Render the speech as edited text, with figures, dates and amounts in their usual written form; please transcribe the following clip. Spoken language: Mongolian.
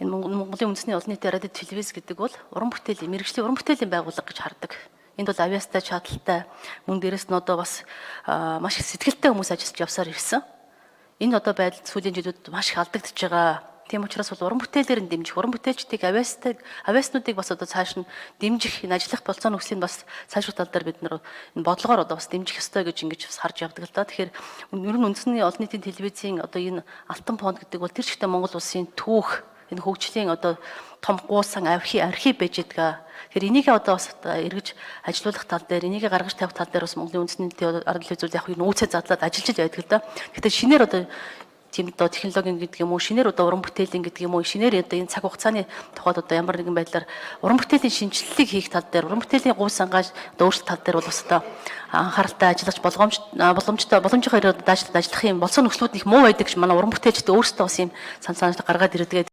Энэ Монголын үндэсний олон нийтийн радио телевиз гэдэг бол уран бүтээлийн мэргэжлийн уран бүтээлийн байгууллага гэж хардаг. Энд бол авьяастай, чадaltaй, мөн дээрэс нь одоо бас маш их сэтгэлтэй хүмүүс ажиллаж явсаар ирсэн. Энэ одоо байдал сүүлийн жилүүд маш их алдагдчихж байгаа. Тийм учраас бол уран бүтээлээр нь дэмжих, уран бүтээлчдийг авьяастай, авьяаснуудыг бас одоо цааш нь дэмжих, энэ ажиллах болцоо нөхцөлийг бас цааших тал дээр бид нар энэ бодлогоор одоо бас дэмжих ёстой гэж ингэж бас харж явдаг л да. Тэгэхээр ер нь үндэсний олон нийтийн телевизийн одоо энэ алтан фонд гэдэг бол тэр чигтээ Монгол улсын түүх, энэ хөгжлийн одоо том гуусан архив байж байгаа. Тэгэхээр энийг одоо бас эргэж ажилуулах тал дээр, энийг гаргаж тавих тал дээр бас Монголын үндэсний арга үзүүл яг нөөцөө задлаад ажиллаж л байдаг л да. Гэхдээ шинээр одоо тийм одоо технологийн гэдэг юм уу, шинээр одоо уран бүтээлийн гэдэг юм уу, шинээр одоо энэ цаг хугацааны тухайд одоо ямар нэгэн байдлаар уран бүтээлийн шинэчлэлийг хийх тал дээр, уран бүтээлийн гуйсангаа одоо өөрчлөлт тал дээр бол бас одоо анхааралтай ажиллаж боломжтой боломжийнхоо хэрэг даашлаад ажиллах юм болцоо нөхцлүүд их муу байдаг гэж манай уран бүтээлчид өөрсдөө бас юм санал санаачлаг гаргаад ирдэг.